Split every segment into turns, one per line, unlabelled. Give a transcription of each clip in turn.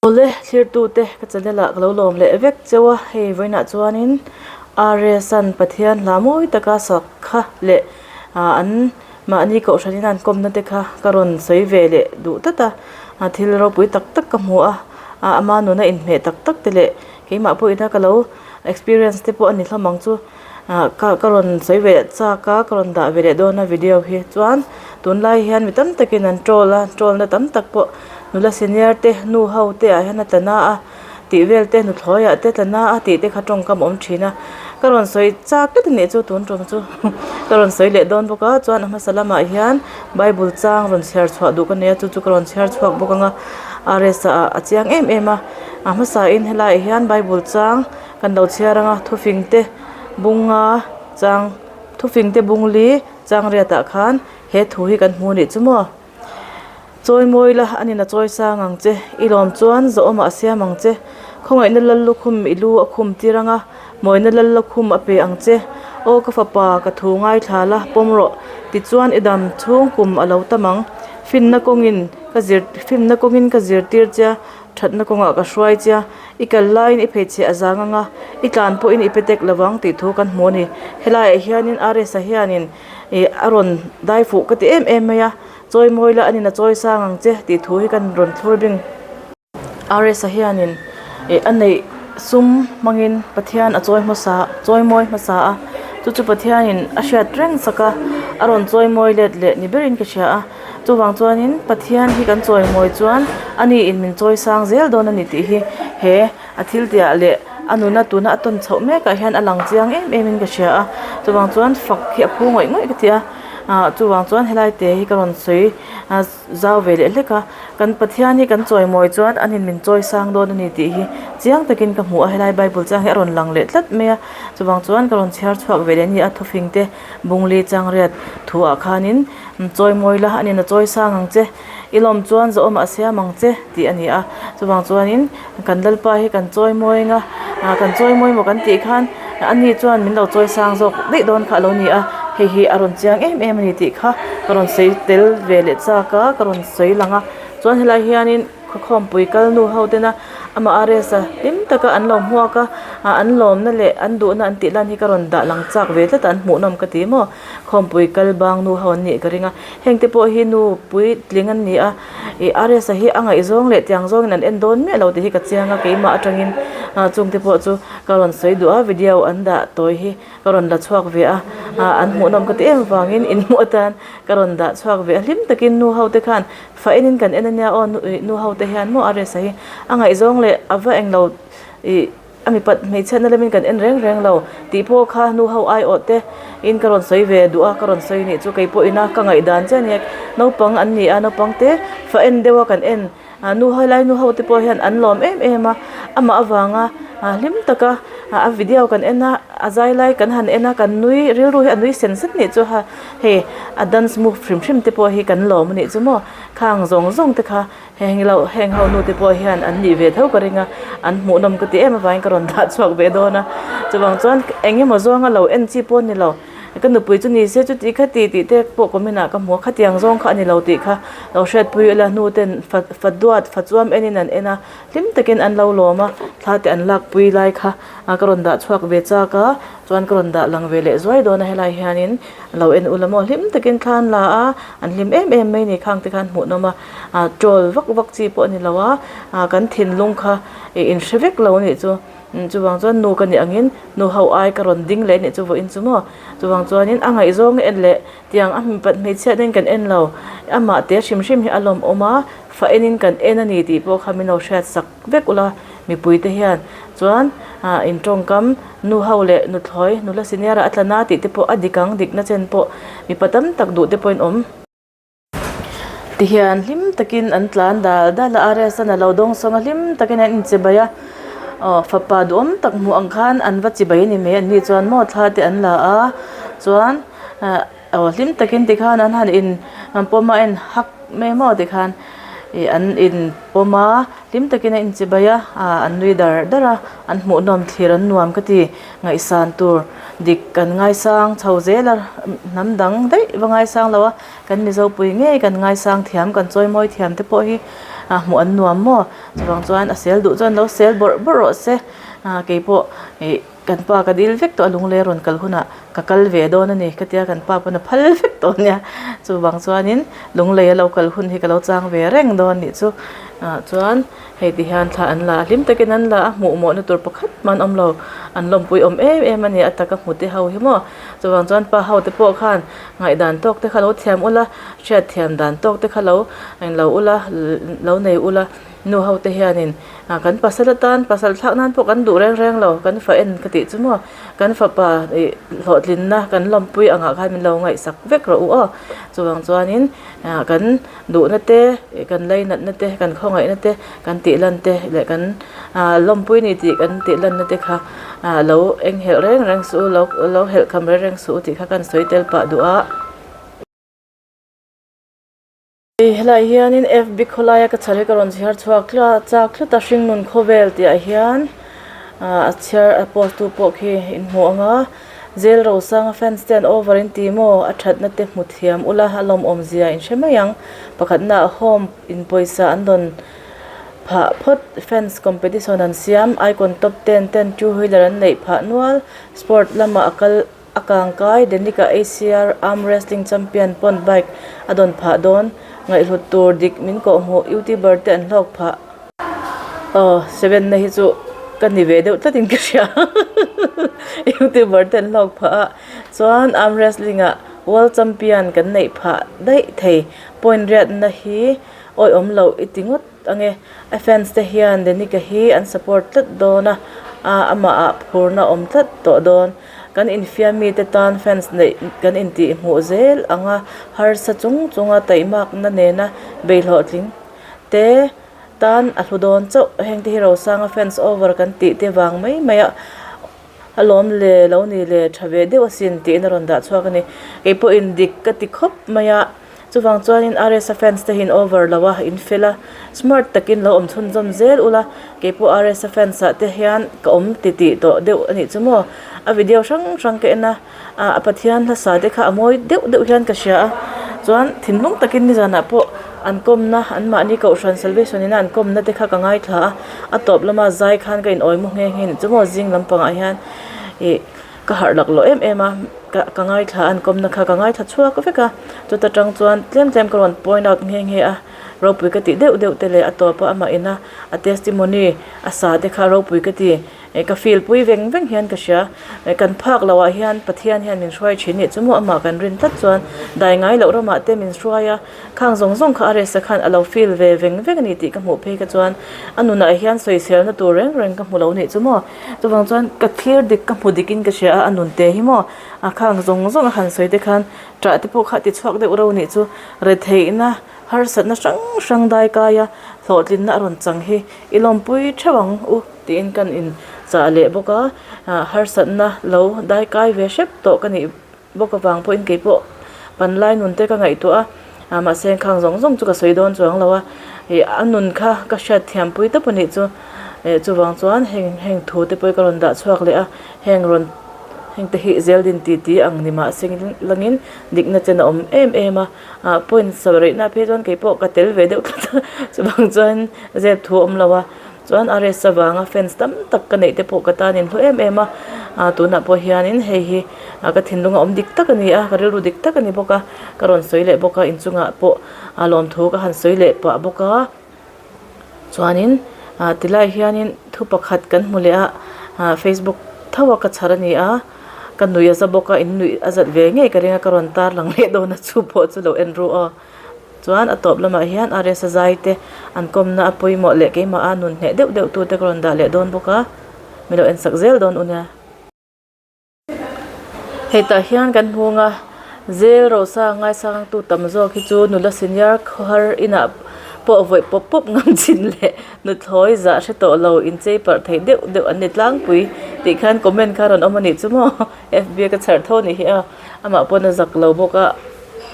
Awle thlirtute ka channel ah ka lo lawm leh vek cheu a hei vawiinah chuanin RS an Pathian hla mawi taka sak kha leh ah an mahni kohhran in an kawmna te kha ka rawn sawi ve leh duh tlat a ah thil ropui tak tak ka hmu a ah ama nuna inhmeh tak tak te leh keimah pawhin a ka lo experience te pawh a ni hlawm ang chu. Ah ka ka rawn sawi ve leh chak a ka rawn dah ve leh dawn a video hi chuan tunlai hian mi tam takin an troll a troll na tam tak pawh nula senior te nu ho te ah hian a tla na a tih vel te nuthlawi ah te tla na a tih te kha tawngkam a awm thin a ka rawn sawi chak tlat a nih chu tun tum chu ka rawn sawi leh dawn bawk a chuan a hmasa lamah hian bible chang rawn chhiar chhuah duh ka nei a chu chu ka rawn chhiar chhuak bawk ang a RS ah a chiang em em a a hmasa in helaiah hian bible chang. Kan lo chhiar anga thufing te bunga chang thufing te bung li chang riatah khan he thu hi kan hmu anih chu maw chawi mawi la a nin a chawi sang ang che i lawm chuan zawhawmah a siam ang che khawngaihna lal lukhum i lu a khum tir anga mawina lal lukhum a pe ang che aw ka fapa ka thu ngaithla la pawm rawh tichuan i dam chhung kum a lo tam ang finna kawngin ka zir finna kawngin ka zirtir che a thatna kawngah ka hruai che a. I kal laiin i pheichheh a zang ang a, i tlan pawhin i pe tek lo vang tih thu kan hmu a ni. Helaiah hianin RS-a hianin ih a rawn dai fuh ka ti em em mai a, chawi mawi la anin a chawi sang ang che tih thu hi kan rawn thlur bing. RS-a hianin ih a neih sum hmangin Pathian a chawi hmasa chawi mawi hmasa a, chu chu Pathianin a hriat reng sak a, a rawn chawi mawi let leh ni berin ka hria a. Chuvang chuanin Pathian hi kan chawimawi chuan ani in min chawi sang zel dawn a ni tih hi he a thil tihah leh a nuna tuna a tawn chhoh mekah hian a lang chiang em em in ka hria a chuvang chuan fak hi a phu ngawih ngawih ka ti a ah chuvang chuan helai te hi ka rawn sawi zau ve leh hlek a kan Pathian hi kan chawimawi chuan ani in min chawi sang dawn a ni tih hi chiang takin ka hmu a helai bible chiang hi a rawn lang leh tlat mai a chuvang chuan ka rawn chhiar chhuak ve leh a ni a thawfing te bungli changriat thuah khanin. Chawi mawi la, anin a chawi sang ang che, i lawm chuan zawhawmah a siam ang che tih a ni a. Chuvang chuanin kan Lalpa hi kan chawi mawi anga, kan chawi mawi maw kan tih khan ani chuan min lo chawi sang zawk daih dawn kha a lo ni a, hei hi a rawn chiang em em a ni tih kha ka rawn sawi tel ve leh chak a, ka rawn sawi lang a. Chuan helai hianin khawkhawmpui kal nu ho tena amah RS-a hlim taka an lo hmuak a, an lawmna leh an duhna an tih lan hi ka rawn dah lang chak ve tlat a, an hmuhnawm ka ti maw. Khawmpui kal bang nu ho an nih ka ring a, heng te pawh hi nu puitling an ni a, ih RS-a hi a ngaihzawng leh tiang zawngin an en dawn miah lo tih hi ka chiang a, keimah atangin ah chung te pawh chu ka rawn sawi duh a, video an dah tawi hi ka rawn la chhuak ve a, ah an hmuhnawm ka ti em avangin inhmuh atan ka rawn dah chhuak ve a, hlim takin nu ho te khan fa enin kan en ania aw nu ih nu ho te hian maw RS-a hi a ngaihzawng leh a va englo ih. A mipat hmeichhiatna lamin kan en reng reng lo tih pawh kha nu ho aiawh te in ka rawn sawi ve duh a, ka rawn sawi nih chu kei pawh ina ka ngaihdan che ania naupang an ni a naupang te fa en deuh a kan en ah nu helai nu ho te pawh hian an lawm em em a amah avanga ah hlim taka ah a video kan en a a zai lai kan han en a kan nui rilru hi a nui sen sen nih chu ha hei a dance move hrim hrim te pawh hi kan lawm a nih chu maw khang zawng zawng te kha. Heng lo heng ho nu te pawh hian an nih ve tho ka ring a, an hmuhnawm ka ti em avangin ka rawn dah chhuak ve dawn a, chuvang chuan eng emaw zawnga lo en chi pawh a ni lo, ka nupui chu ni se chuti kha ti tih te pawh comment ah ka hmu a, khatiang zawng kha a ni lo tih kha lo hriatpui ila hnu ten fa fa duat fa chuam enin an en a, hlim takin an lo lawm a, thla te an lakpui lai kha ka rawn dah chhuak ve chak a, chuan ka rawn dah lang ve leh zuai dawn a helai hianin lo en ula maw hlim takin thla an la a, an hlim em em mai ni khang te khan hmuhnawm a. ah troll vak vak chi pawh a ni lo a ah kan thinlung kha ih in hre vek lo a nih chu chuvang chuan nu ka nih angin nu ho ai ka rawn ding leh a nih chu vawiin chu maw chuvang chuanin a ngaihzawng en leh tiang a mipat hmeichhiat nen kan en lo amah te hrim hrim hi a lawmawm a fa enin kan en a ni tih pawh kha min lo hriat sak vek ula mipui te hian chuan ah in tawngkam nu ho leh nuthlawi nula senior ah a tla na tih te pawh a dik ang dikna chen pawh mipa tam tak duh te pawhin awm. Tihian hlim takin an tlan dal dal a RS-an a lo dawng sawng a hlim takin an inchibai a aw fapa duhawm tak hmuh ang khan an va chibai a ni mai an ni chuan maw thla te an la a chuan ah aw hlim takin tikhan an han in pawm a en hak mai maw tikhan ih an in pawm a hlim takin an inchibai a ah an nui dar dar a an hmuhnawm thlir an nuam ka ti ngaihsan tur dik kan ngaisang chho zel a hnam dang daih va ngaisang lo a. Kan Mizopui ngei kan ngaisang thiam, kan chawimawi thiam te pawh hi a hmuh an nuam maw chuvang chuan a sel duh chuan lo sel bawrh bawrh rawh se ah keipawh ih kan pa ka dil vek tawh a lunglei a rawn kal hunah ka kal ve dawn a ni ka tia kan pa pawn a phal vek tawh a nia chuvang chuanin lunglei a lo kal hun hi ka lo chang ve reng dawn anih chu ah chuan hei ti hian thla an la a hlim takin an la a hmuh mawhna tur pakhat mah an awm lo an lawmpui awm em em a ni a taka hmu te ho hi maw chuvang chuan pa ho te pawh khan ngaihdan tawk te kha lo thiam ula hriatthiam dan tawk te kha lo englo ula lo nei ula nu ho te hianin ah kan pasal atan pasal thlak nan pawh kan duh reng reng lo kan fa en ka tih chu maw kan fapa ih hlawhtlinna kan lawmpui angah khan min lo ngaihsak vek rawh u aw chuvang chuanin ah kan duhna te ih kan lainatna te kan khawngaihna te kan tih lan te leh kan ah lawmpui ni tih kan tih lanna te kha ah lo enghelh reng reng suh u lo lo helh kham reng reng suh u tih kha kan sawi tel pah duh a. Hei helaiah hianin fb khawlaia ka chhar hi ka rawn chhiar chhuak chak tlat a hringnun khawvel tih ah hian ah a chhiar a post tu pawh khi in hmu ang a jail rosanga fans te an over in ti maw a thatna te hmu thiam ula a lawmawm zia in hre mai ang pakhatna ah home in pawisa an dawn phah phawt fans competition an siam icon top ten ten two wheeler an neih phah nual sport lamah a kal A kangkai Danica Asia Arm Wrestling Champion pawn bike a dawn phah dawn. Ngaihhlut tur dik min kawhhmuh YouTuber te an hlawk phah. Aw, seven na hi chu ka ni ve deuh tlatin ka hria. YouTuber te an hlawk phah a, chuan Arm Wrestling ah World Champion kan neih phah daih thei. Point riatna hi awihawm loh i ti ngawt. Ange, a fans te hian Danica hi an support tlat dawn a, amah ah phurna awm tlat tawh dawn. Kan infiam mite tan fans neih kan intih hmuh zel ang a, harsa chung chunga taihmakna nena beihlawhtling te tan a hlu dawn chauh. Heng te hi Rosanga fans over kan tih te vang mai mai a alawm le lo ni le tha ve deuh asin tiin a rawn dah chhuak a ni. Keipawhin dik ka ti khawp mai a. Chuvang chuanin RS-a fans te hian over lo a, in fel a, smart takin lo awm chhunzawm zel ula, keipawh RS-a fans ah te hian ka awm ti tih tawh deuh a nih chu maw. A video hrang hrang ka en a, a Pathian hlasa te kha a mawi deuh deuh hian ka hria a, chuan thinlung takin nizanah pawh an kawmna, anmahni Kohhran Salvation ina an kawmna te kha ka ngaithla a, a tawp lama zai khan ka inawi mu nghe nghe a nih chu maw zing lampangah hian ih. Ka harh lak loh em em a, ka ka ngaithla a an kawmna kha ka ngaithla chhuak vek a, chuta tang chuan tlem tlem ka rawn point out nghe nghe a, ropui ka tih deuh deuh te leh a tawp a amah ina a testimony a sa te kha ropui ka ti, eh ka feel pui veng veng hian ka hria, eh kan phak loh ah hian Pathian hian min hruai thin nih chu maw amah kan rin tlat chuan dai ngai loh ramah te min hruai a, khang zawng zawng kha a rest a khan a lo feel ve veng veng a ni tih ka hmuh phei kha chuan a nunah hian sawiselna tur reng reng ka hmu lo nih chu maw. Chuvang chuan ka thlir dik ka hmu dik in ka hria a a nun te hi maw a khang zawng zawng a han sawi te khan ṭah te pawh kha a ti chhuak deuh reuh anih chu retheihna harsatna hrang hrang dai kai a hlawhtlinna a rawn chang hi i lawmpui theuh ang u tiin kan in chah leh bawk a ah harsatna lo dai kai ve hrep tawh ka nih bawk avang pawhin keipawh panlai nun te ka ngaihtuah a ah mahse khang zawng zawng chu ka sawi dawn chuang lo a ih a nun kha ka hriat thiam pui tawp anih chu eh chuvang chuan heng heng thu te pawh hi ka rawn dah chhuak leh a heng rawn heng te hi zel din ti ti ang ni mahse langin dikna chen a awm em em a ah point sarihna phei chuan keipawh ka tel ve deuh tlat a chuvang chuan zep thu a awm lo a. Chuan a rest avanga fans tam tak ka neih te pawh ka tan in hlu em em a, ah tunah pawh hianin hei hi ah ka thinlung a awm dik tak a ni a, ka rilru dik tak a ni bawk a, ka rawn sawi leh bawk a inchungah pawh ah lawmthu ka han sawi leh pah bawk a, chuanin ah tilai hianin thu pakhat kan hmu leh a, ah facebook tho a ka chhar a ni a, ka nuih a za bawk a, in nuih a zat ve ngei ka ring a ka rawn tar lang leh dawn a chu pawh chu lo en ru aw. Chuan a tawp lamah hian RS a zai te an kawmna a pawimawh leh keimah a nun hneh deuh deuh tute ka rawn dah leh dawn bawk a, min lo en sak zel dawn u nia. Hei tah hian kan hmung a, Zel Rosa ngaisangtu tam zawk hi chu nula senior khawhar inah pawh vawi pawp pawp ngam chin leh nuthlawi zah hre tawh lo inchei parh theih deuh deuh an ni tlangpui tih khan comment kha rawn awm a nih chu maw FB a ka chharh tho a nih hi a, amah pawn a zak lo bawk a.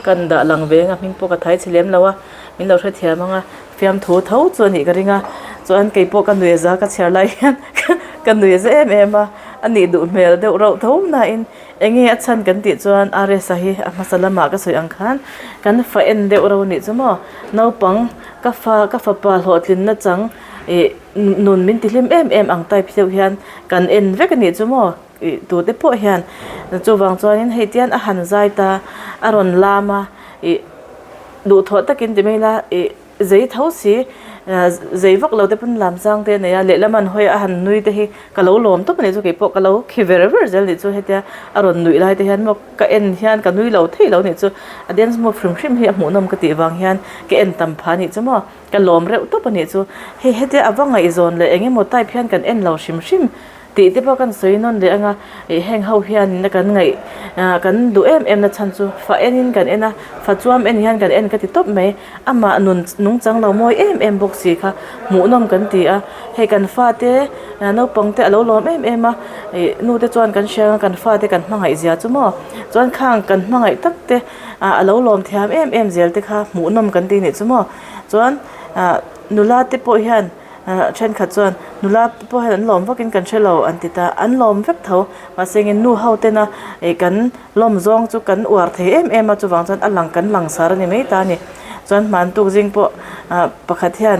Kan dah lang ve anga hming pawh ka thai chhe lem lo a, min lo hrethiam anga fiamthu tho chu a nih ka ring a, chuan keipawh ka nuih a za ka chhiar lai hian ka nuih a za em em a, a nih duh hmel deuh rauh tho nain eng nge a chhan kan tih chuan RS-a hi a hmasa lamah ka sawi ang khan kan fa en deuh rauh a nih chu maw naupang ka fa ka fapa hlawhtlinna chang ih nun min ti hlim em em ang type deuh hian kan en vek a nih chu maw ih tute pawh hian chuvang chuanin hei tian a han zai ta a rawn lam a ih duhthawh takin ti mai ila ih zei tho si zei vak lo te pawn lam chang te a nei a lehlam an hawi a han nui te hi ka lo lawm tawp a nih chu keipawh ka lo khi ver ver zel a nih chu hetia a rawn nuih lai te hian maw ka en hian ka nui lo thei lo a nih chu a dance move hrim hrim hi a hmuhnawm ka tih vang hian ka en tam phah a nih chu maw ka lawm reuh tawp a nih chu hei hetia a va ngaihzawn leh eng emaw type hian kan en lo hrim hrim. Tih te pawh kan sawi nawn leh anga ih heng ho hianin a kan ngaih ah kan duh em em na chhan chu fa enin kan en a fa chuam en hian kan en ka ti tawp mai amah nun nungchang lo mawi em em bawk si kha hmuhnawm kan ti a hei kan fate ah naupang te a lo lawm em em a ih nu te chuan kan hria anga kan fate kan hmangaih zia chu maw chuan khang kan hmangaih tak te ah a lo lawm thiam em em zel te kha hmuhnawm kan ti nih chu maw chuan ah nula te pawh hian. Ahh thenkhat chuan nula pawh hian an lawm vakin kan hre lo an ti ta, an lawm vek tho mahse engin nu ho tena ih kan lawm zawng chu kan uar thei em em a chuvang chuan a lang kan lang sar a ni mai ta a ni chuan hman tuk zing pawh ah pakhat hian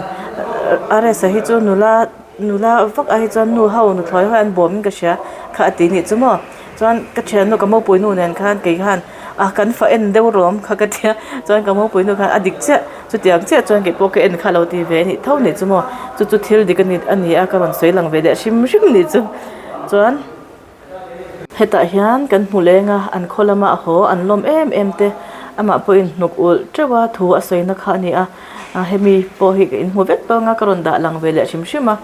RS-a hi chu nula nula vak ah hi chuan nu ho nuthlawi ho hi an bawm in ka hria kha a ti nih chu maw. Chuan ka thiannu ka mopui nu nen khan kei khan a kan fa en deuh rawm kha ka tia chuan ka mopui nu khan a dik chiah chutiang chiah chuan kei pawh ka en kha lo ti ve a nih tho nih chu maw chu chu thil dik a ni a ni a ka rawn sawi lang ve leh hrim hrim nih chu chuan hetah hian kan hmu leng a an khaw lama a haw an lawm em em te amah pawhin hnuk ulh teuh a thu a sawi na kha a ni a hemi pawh hi ka inhmu vek tawng a ka rawn dah lang ve leh hrim hrim a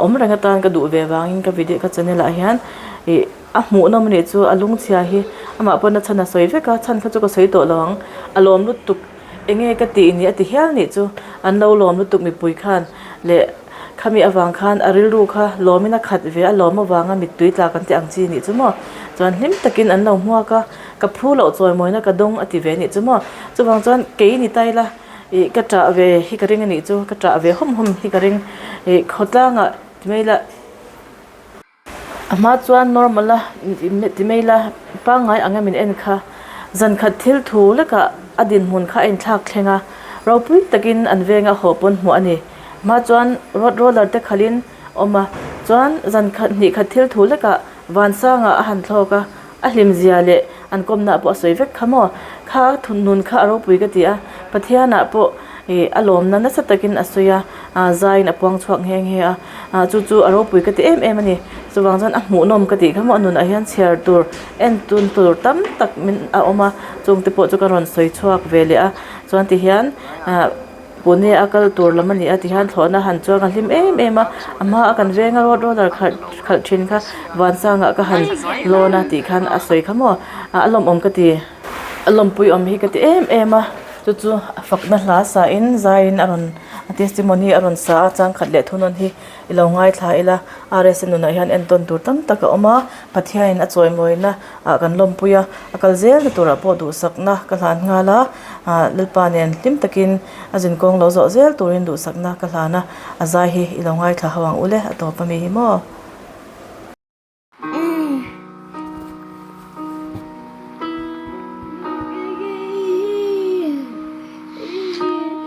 awm reng atan ka duh ve vangin ka video ka channel ah hian ih a hmuhnawm anih chu a lungchhia hi amah pawn a chhan a sawi vek a chhan kha chu ka sawi tawh lo ang a lawm lutuk eng nge ka tih ni a ti hial nih chu an lo lawm lutuk mipui khan leh khami avang khan a rilru kha lawmin a khat ve a lawm avanga mittui tla kan tih ang chi nih chu maw chuan hlim takin an lo hmuak a ka phu loh chawimawina ka dawng a ti ve nih chu maw chuvang chuan kei ni ta ila ih ka ṭah ve hi ka ring anih chu ka ṭah ve hawm hawm hi ka ring ih khawtlangah ti mai ila. A hma chuan normal a ti mai ila pangngai anga min en kha zan khat thil thu lekah a dinhmun kha a inthlak thleng a ropui takin an venga haw pawn hmuh a ni. A hma chuan road roller te khalhin awm a chuan zan khat hnih khat thil thu lekah vansangah a han thlawk a A hlim zia leh an kawmna pawh a sawi vek kha maw? Kha nun kha a ropui ka ti a, Pathianah pawh ih a lawmna nasa takin a sawi a, zaiin a puang chhuak nghe nghe a, chu chu a ropui ka ti em em a ni. Chuvang chuan a hmuhnawm ka tih kha maw a nunah hian chhiar tur en tun tur tam tak min a awm a, chungte pawh chu ka rawn sawi chhuak ve leh a, chuan tihian ah. Pune a kal tur lam a ni a tihian thlawhna han chuang a hlim em em a a hma a kan venga road roller khalh khalh thin kha vansangah ka han lawn a tih khan a sawi kha maw a lawmawm ka ti a lawmpui awm hi ka ti em em a chu chu a fakna hla sa in zaiin a rawn a testimony a rawn sa a changkhat leh thunawn hi i lo ngaithla ila RSA nunah hian entawn tur tam tak a awm a Pathianin a chawimawina ah kan lawmpui a a kal zel na turah pawh duhsakna ka hlan nghal a ah Lalpa nen hlim takin a zinkawng lo zawh zel turin duhsakna ka hlan a a zai hi i lo ngaithla ho ang ule a tawp ami hi maw.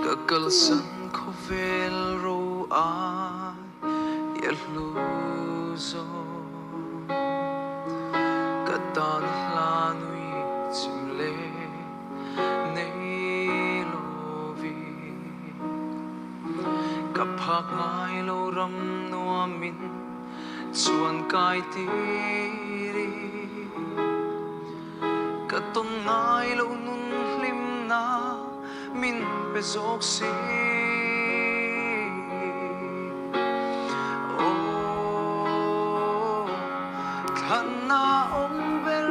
Ka kalsan khawvel ro ai a hlu zawk. Ka tan hla nui chim leh nei lovin ka phak ngai lo ram nuamin chuan kai tir i ka tawn ngai lo nun hlimna min pe zawk si. Aw, thlanna awm ber,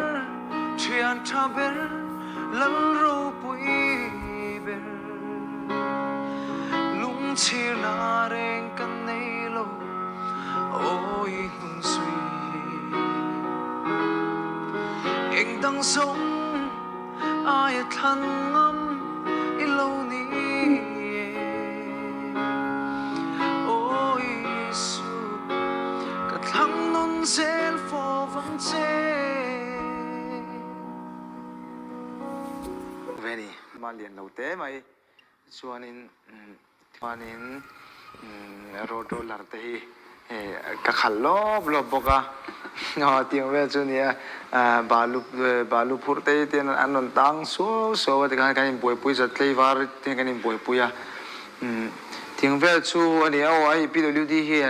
thian tha ber, lal ropui ber. Lungchhirna reng ka nei lo, awi hnung zui. Eng dang zawng aia thlan ngam i lo ni e. Aw Isu, ka thlang nawn zel fo. ang che. Ve ni, mah lian lo te mai chuanin chuanin road roller te hi ka khalh lawp lawp bawk a, aw tiang vel chu nia balu balu phurh te hi tian an rawn tang suau suau a tikhan kan inbuaipui zat tlei var te kan inbuaipui a, tiang vel chu a ni a aw hei PWD hi.